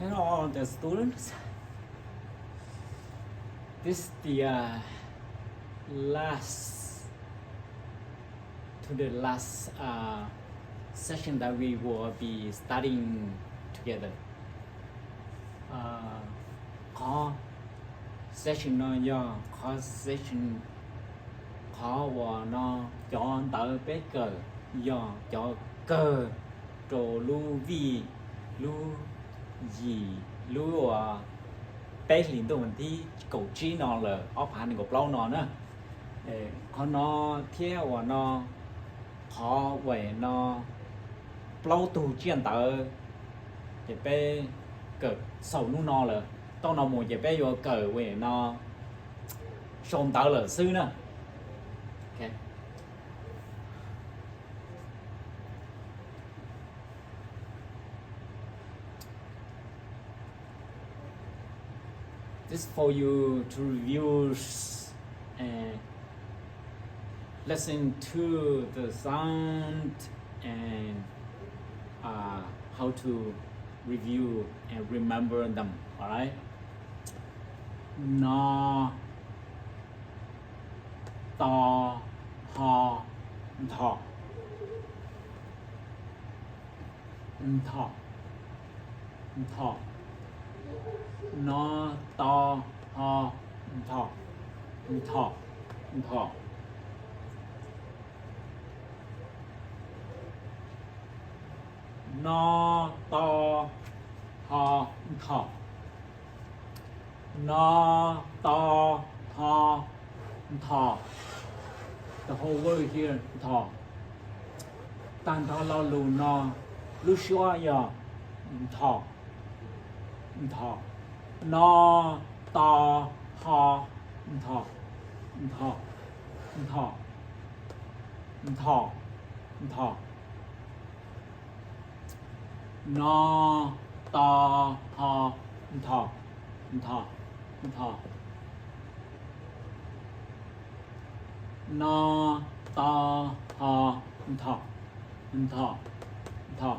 Hello, all the students. This is the uh, last to the last uh, session that we will be studying together. Uh, qhov session no yog qhov session, qhov uas no cov ntawv peb kawm yog cov kawg rau lub vij, lub yim, lub uas peb hlis ntuj vas thib kaum tsib no lawm, ob phav nees nkaum plaub no na. Qhov no thiab uas no, qhov uas no plaub tug tsiaj ntawv, ces peb kawm xaus hnub no lawm. Tau no mus ces peb yuav kawm uas no sau ntawv lawm xwb na. This for you to review and listen to the sound and uh, how to review and remember them. Alright. No, to, ho, ntho. Ntho. Ntho. No, to, ho, ntho. Ntho. Ntho. No, to, ho, ntho. No, to, ho, ntho. The whole word here, ntho. Tag nrho lo lus no lub suab yog ntho. Ntho. No, to, ho, ntho. Ntho. Ntho. Ntho. Ntho. No, to, ho, ntho. Ntho. Ntho. No, to, ho, ntho. Ntho. Ntho.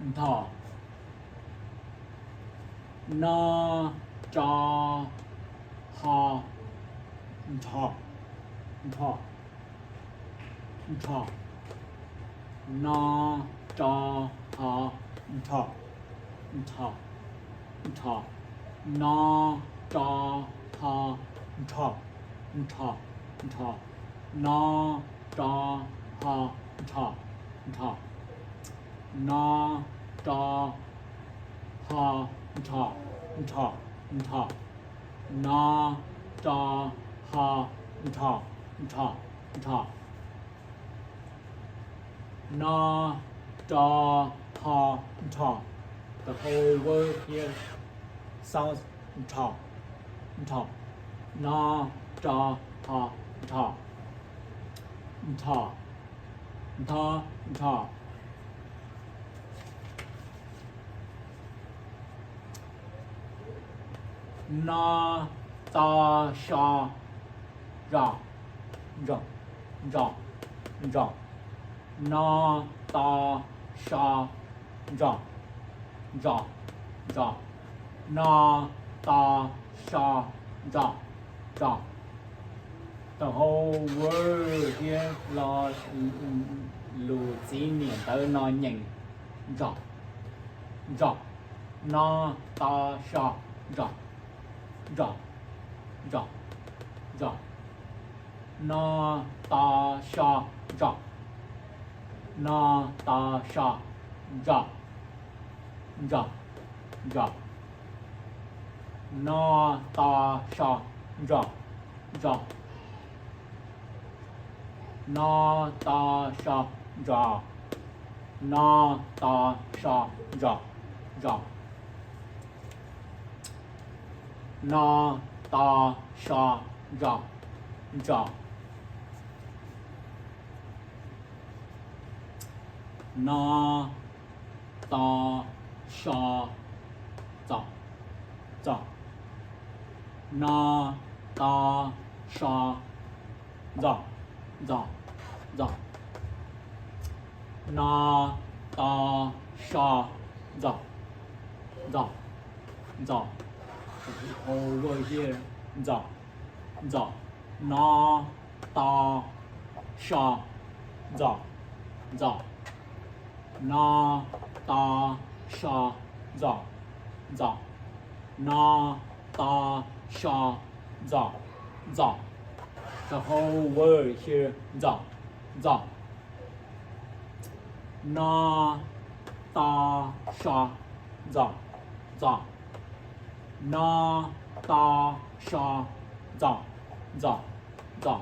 Ntho. No, to, ho, ntho. Ntho. Ntho. No, to, ho, ntho. Ntho. Ntho. No, to, ho, ntho. Ntho. Ntho. No, to, ho, ntho. Ntho. No, to, ho, ntho. Ntho. Ntho. No, to, ho, ntho. Ntho. Ntho. No, to, ho, ntho. The whole word here sounds ntho. Ntho. No, to, ho, ntho. Ntho. Ntho. Ntho. No, to, so, ntso. Ntso. Ntso. Ntso. No, to, so, ntso. Ntso. Ntso. No, to, so, ntso. Ntso. The whole word here, lo lus txiv niam ntawv no nyeem ntso. Ntso. No, to, so, ntso. Ntso. Ntso. Ntso. No, to, so, ntso. No, to, so, ntso. Ntso. Ntso. No, to, so, ntso. Ntso. No, to, so, ntso. No, to, so, ntso. Ntso. No, to, so, ntso. Ntso. No, to, so, ntso. Ntso. No, to, so, ntso. Ntso. Ntso. No, to, so, ntso. Ntxos, ntxos. Ntxos, ntxos. No, to, so, ntxos, ntxos. No, to, so, ntxos, ntxos. No, to, so, ntxos, ntxos. The whole word here, ntxos, ntxos. No, to, so, ntxos, ntxos. No, to, so, ntxos, ntxos, ntxos.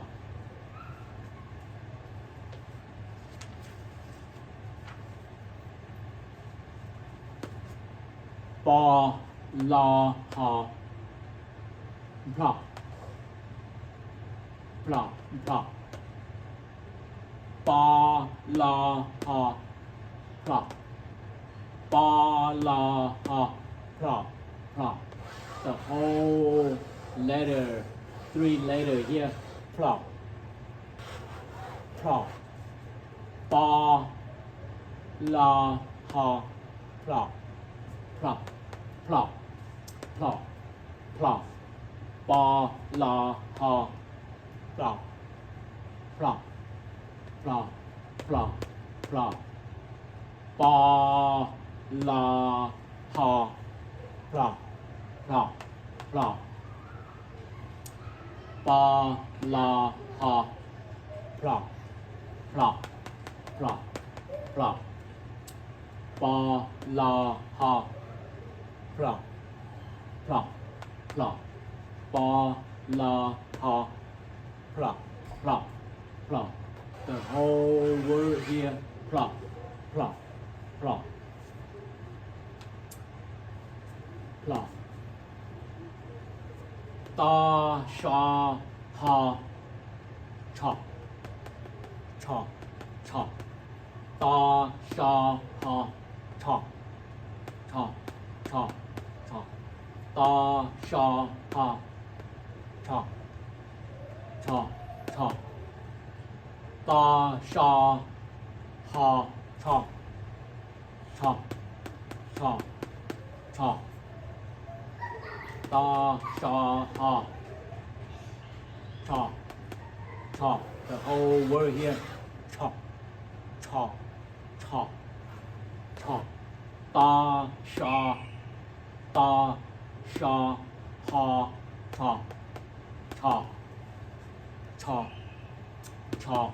Po, lo, ho, nplho, nplho, nplho. Po, lo, ho, nplho. Po, lo, ho, nplho, nplho. The whole letter, three letter here, nplho, nplho. Po, lo, ho, nplho, nplho, nplho, nplho, nplho. Po, lo, ho, nplho, nplho, nplho, nplho, nplho. Po, lo, ho, nplho, nplho, nplho. Po, lo, ho, nplho, nplho, nplho, nplho. Po, lo, ho, nplho, nplho, nplho. Po, lo, ho, nplho, nplho, nplho. The whole word here, nplho, nplho, nplho, nplho. To, so, ho, tsho, tsho, tsho. To, so, ho, tsho, tsho, tsho, tsho. To, so, ho, tsho, tsho, tsho. To, so, ho, tsho, tsho, tsho, tsho. To, so, ho, tsho, tsho. The whole word here, tsho, tsho, tsho, tsho. To, so, to, so, ho, tsho, tsho, tsho, tsho,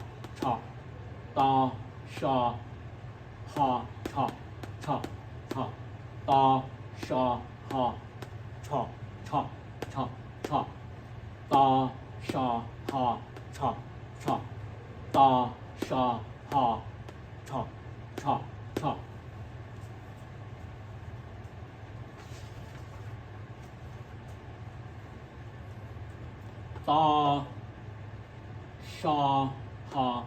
tsho. To, so, ho, tsho, tsho, tsho. To, so, ho, tsho, tsho, tsho, tsho. To, so, ho, tsho, tsho. To, so, ho, tsho, tsho, tsho. To, so, ho,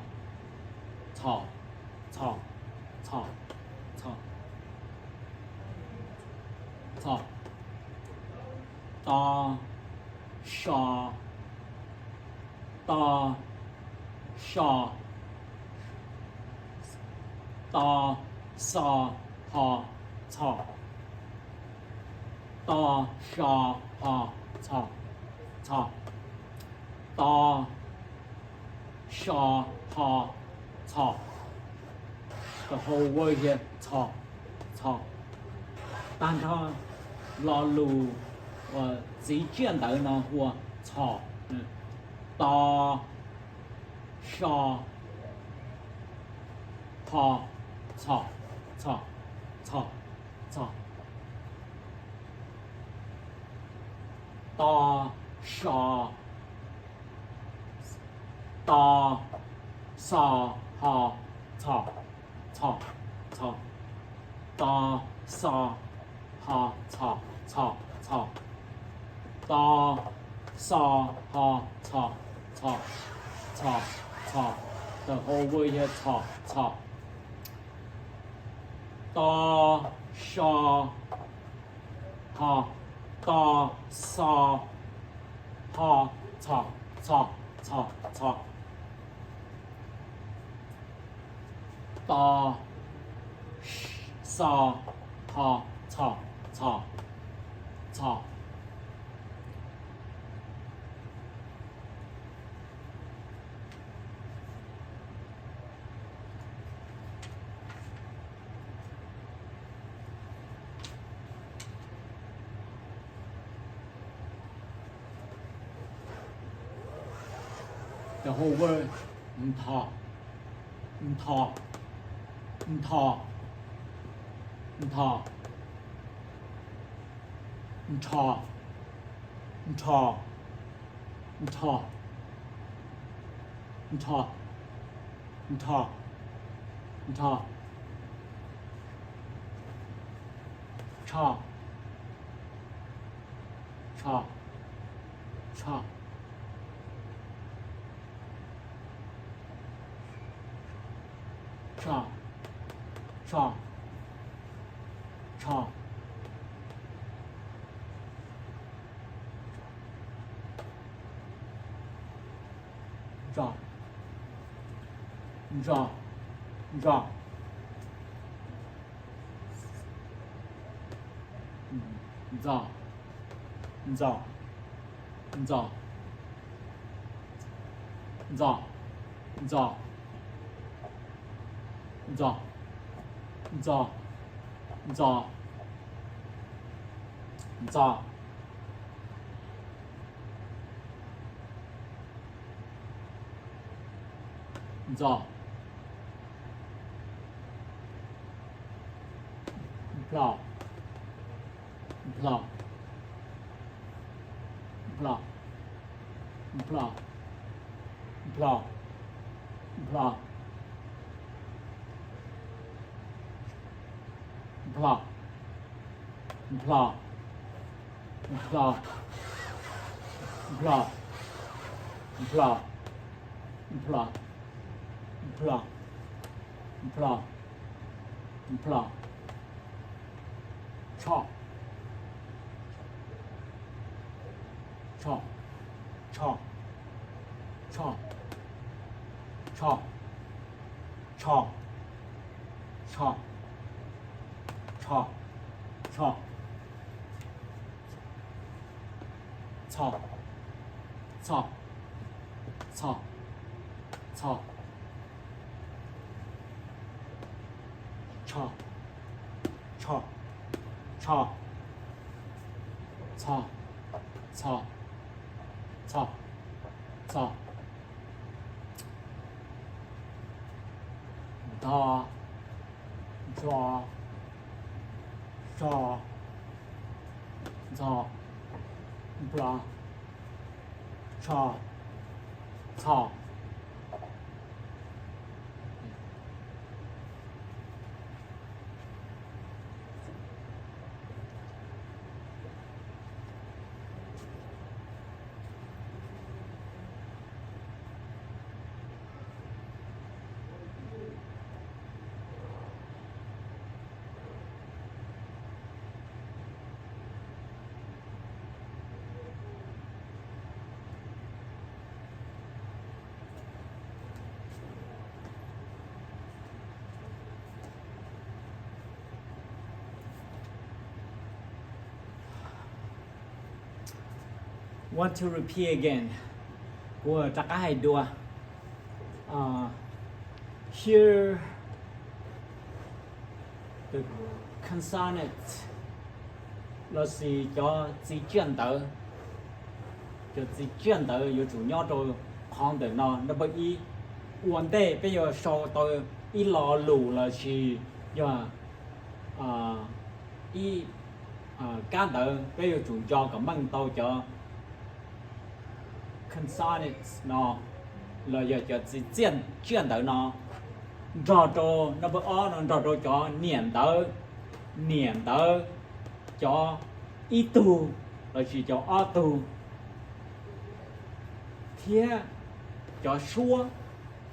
txho, txho, txho, txho, txho. To, so, to, so, to, so, ho, txho. To, so, ho, txho, txho. To, so, ho, txho. The whole word here, txho, txho. Tag nrho lo lus uas txiv tsiaj ntawv no hu ua txho. To, so, ho, txho, txho, txho, txho. To, so, to, so, ho, txho, txho, txho. To, so, ho, txho, txho, txho. To, so, ho, txho, txho, txho, txho. The whole word here, txho, txho. To, so, ho, to, so, ho, txho, txho, txho, txho. To, so, ho, txho, Txho, txho. Cov hauv vwj, ntho, ntho, ntho, ntho, nrho, nrho, nrho, nrho, nrho, nrho, tsho, tsho, tsho, tsho, tsho, tsho, ntso, ntso, ntso, ntxo, ntxo, ntxo, ntxo, ntxo, ntxo, ntxo, ntxo, ntxo, ntxo, nplho, nplho, nplho, nplho, nplho, nplho, nplho, nplho, nplho, nplho, nplho, nplho, nplho, nplho, nplho, tsho, tsho, tsho, tsho, tsho, tsho, tsho, tsho, tsho, txho, txho, txho, txho, tsho, tsho, tsho, txho, txho, txho, txho, ntho, ntxo, tso, ntxo, nplho, tsho, txho. Want to repeat again. Kuv rov qab hais dua. Uh, here the consonants lossis cov txiv tsiaj ntawv, cov txiv tsiaj ntawv yuav tsum nyob rau qhov ntawm no, number ib. Ua ntej peb yuav sau tau ib lo lus lossis yog ib kab ntawv, peb yuav tsum nco kom meej tau cov consonants no los yog cov txiv tsiaj ntawv no nrog rau number ob no, nrog rau cov niam ntawv, niam ntawv cov ib tug lossis cov ob tug thiab cov suab,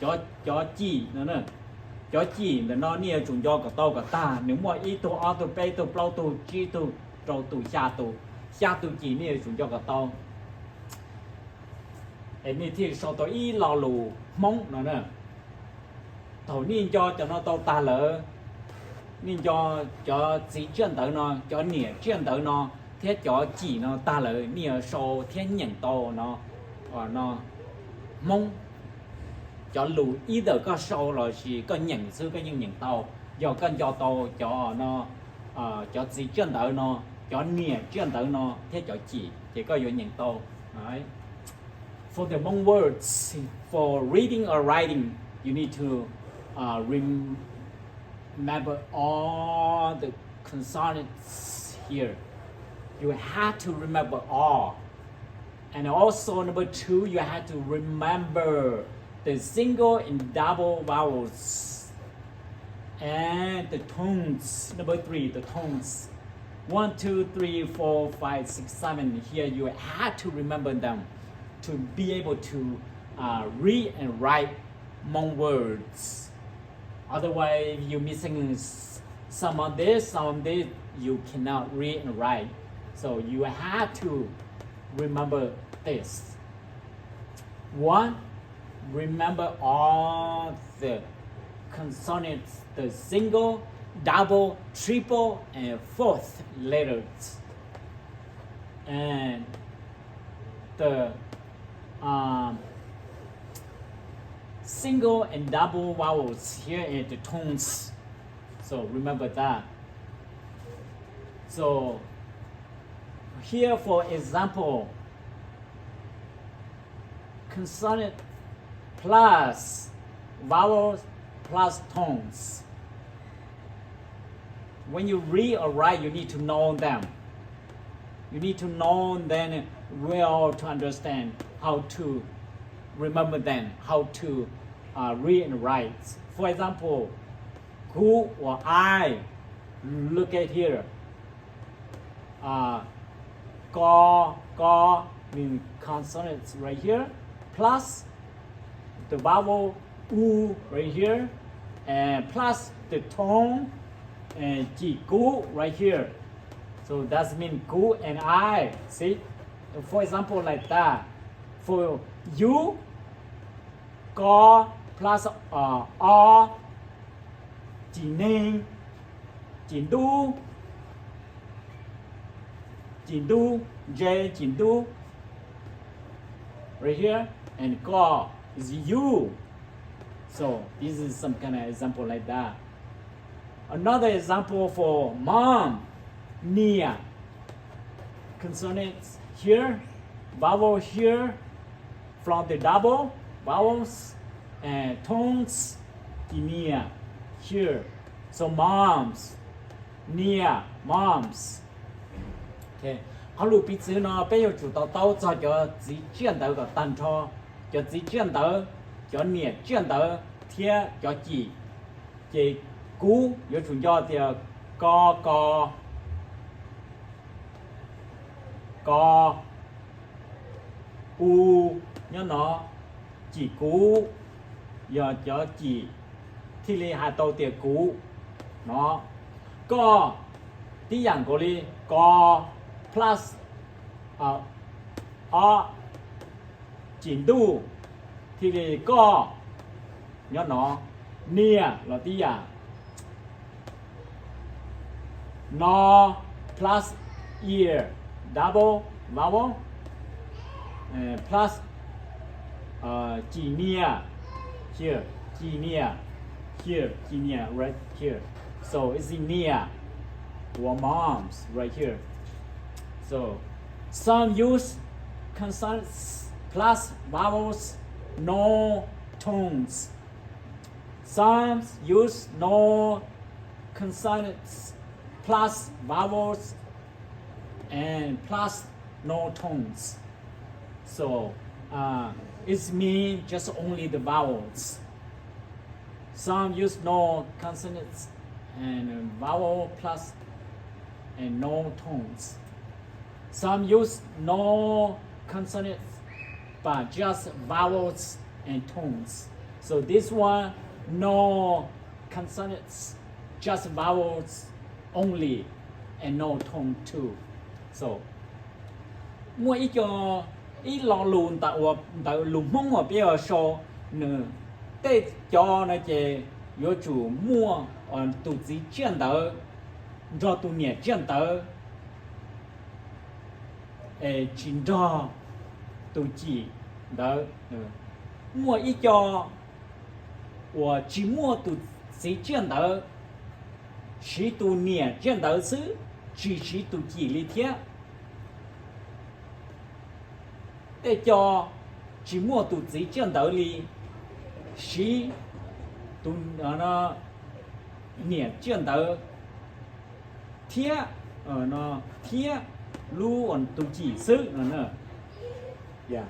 cov, cov cim no. Cov cim ntawm no nej yuav tsum nco kom tau kom tag, nws muaj ib tug, ob tug, peb tug, plaub tug, tsib tug, rau tus, xya tus. Xya tus cim nej yuav tsum nco kom tau. Es nej thiaj sau tau ib lo lus Hmoob no na. Thaum nej nco cov no tau tag lawm, Nej nco cov txiv tsiaj ntawv no, cov niam tsiaj ntawv no thiab cov cim no tag lawm, nej yuav sau thiab nyeem tau no, no Hmoob. Cov lus either koj sau los sis koj nyeem xwb koj yeej nyeem tau. Yog koj nco tau cov no, cov txiv tsiaj ntawv no, cov niam tsiaj ntawv no thiab cov cim ces koj yuav nyeem tau. For the Hmong words, for reading or writing, you need to uh, remember all the consonants here. You have to remember all. And also, number two, you have to remember the single and double vowels and the tones. Number three, the tones. One, two, three, four, five, six, seven. Here you have to remember them to be able to uh, read and write Hmong words. Otherwise, if you missing some of this, some of this, you cannot read and write. So you have to remember this. One, remember all the consonants, the single, double, triple, and fourth letters. And the um, single and double vowels here and the tones. So remember that. So here, for example, consonant plus vowels plus tones. When you read or write, you need to know them. You need to know them well to understand how to remember them, how to uh, read and write. For example, kub or I. Look at here. Uh, ko, ko means consonants right here, plus the vowel u right here, and plus the tone and ji ku right here. So that's mean ku and I. See? For example, like that. For you, ko plus uh, o, ji neeg, ji ntuj, ji ntuj, j, ji ntuj. Right here, and ko is you. So this is some kind of example like that. Another example for mom, niam. Consonants here, vowel here, from the double vowels and tones, ji niam here. So moms, niam, moms. Qhov lus piv txwv no peb yuav tsum to taub txog cov txiv tsiaj ntawv kom tag nrho, cov txiv tsiaj ntawv, cov niam tsiaj ntawv thiab cov cim. Ces kub yuav tsum nco tias ko, ko, ko, u nyob no, cim kuv, yog cov cim thiaj li hais tau tias kuv no. Koj tib yam nkaus li ko plus o, cim ntuj thiaj li koj nyob no. Niam los tib yam. No plus ear, double vowel, plus ji niam here, ji niam here, ji niam right here. So it's niam or moms right here. So some use consonants plus vowels, no tones. Some use no consonants plus vowels and plus no tones. So uh, it's mean just only the vowels. Some use no consonants and vowel plus and no tones. Some use no consonants but just vowels and tones. So this one, no consonants, just vowels only and no tone too. So muaj ib co, ib lo lus ntawm, ntawm lus Hmoob uas peb yuav sau, nws tej cov no ces yuav tsum muaj tus txiv tsiaj ntawd nrog tus niam tsiaj ntawd, es tsis nrog tus cim ntawd. Muaj ib co uas tsis muaj tus txiv tsiaj ntawd, siv tus niam tsiaj ntawd xwb, tsis siv tus cim li thiab. Tej co tsis muaj tus txiv tsiaj ntawd li, siv tus niam tsiaj ntawd thiab, thiab lub tus cim xwb no. Yeah.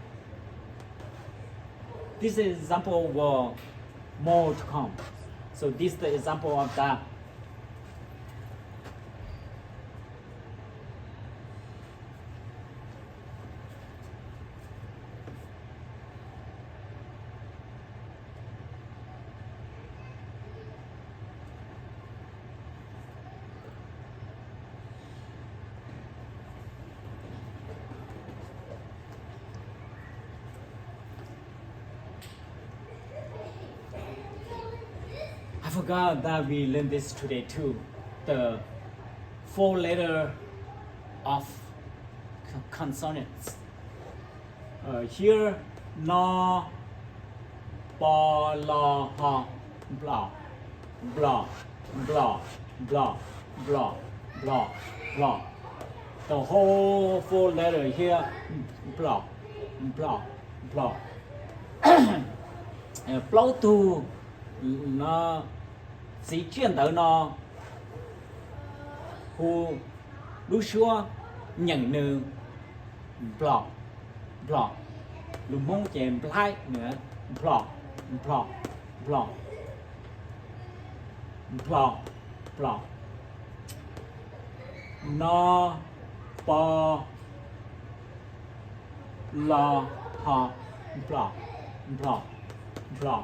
This example will more to come. So this is the example of that. I forgot that we learned this today too. The four letter of consonants. Here, no, po, lo, ho, nplo, nplo, nplo, nplo, nplo, nplo, nplo. The whole four letter here, nplo, nplo, nplo. Plaub tug no, txiv tsiaj ntawd no hu lub suab nyeem nws nplho, nplho. Lus Hmoob ces nplhaib, nplho, nplho, nplho, nplho, nplho. No, po, lo, ho, nplho, nplho, nplho.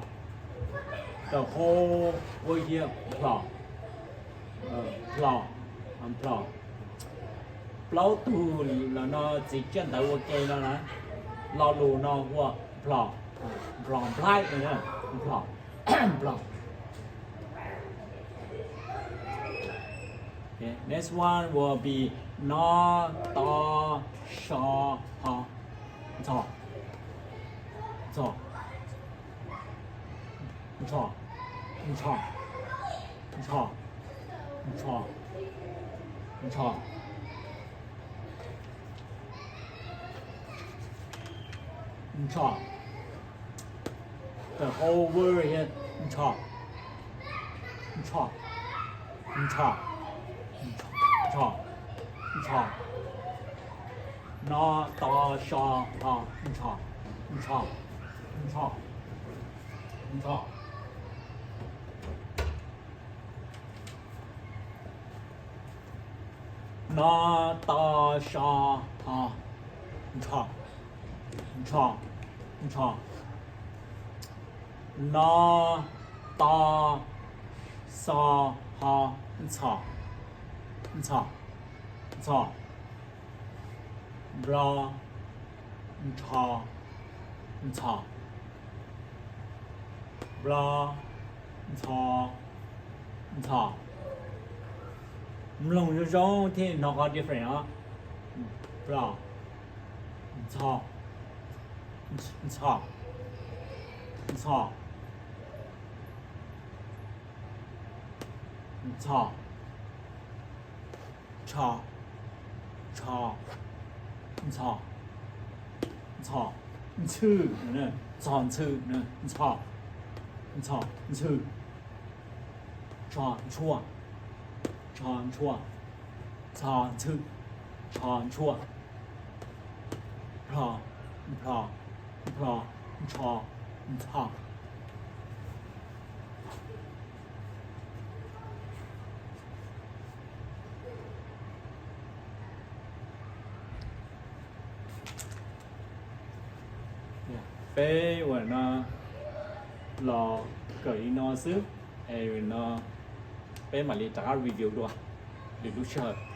The whole word here, nplho, nplho, nplho. Plaub tug los no txiv tsiaj ntawv ua ke no na, lo lus no hu ua nplho, nplho nplhaib, nplho, nplho. Okay, next one will be no, to, so, ho, ntxho, ntxho, ntxho, ntxho, ntxho, ntxho, ntxho. Ntsho. The whole word here, ntsho. Ntsho. Ntsho. Ntsho. Ntsho. No, to, so, ho, ntsho. Ntsho. Ntsho. Ntsho. No, to, so, ho, ntsho, ntsho, ntsho. No, to, so, ho, ntxho, ntxho, ntxho. Nplo, ntsho, ntxho. Nplo, ntxho, ntxho. Mloog zoo zoo thiaj hnov qhov different os. Nplo, ntxho, ntxho, ntxho, ntxho. Ntsho, ntsho, ntxho, ntxho, ntxhw, ntxho, ntxhw, ntxho, ntxho, ntxhw. Ntsho, ntshua, ntsho, ntshua, ntsho, ntxhw, ntsho, ntshua. Nplho, nplho, nplho, ntsho, ntxho. Peb ua no los kawm li no xwb, es no peb mam li rov qab review dua lwm lub sij hawm.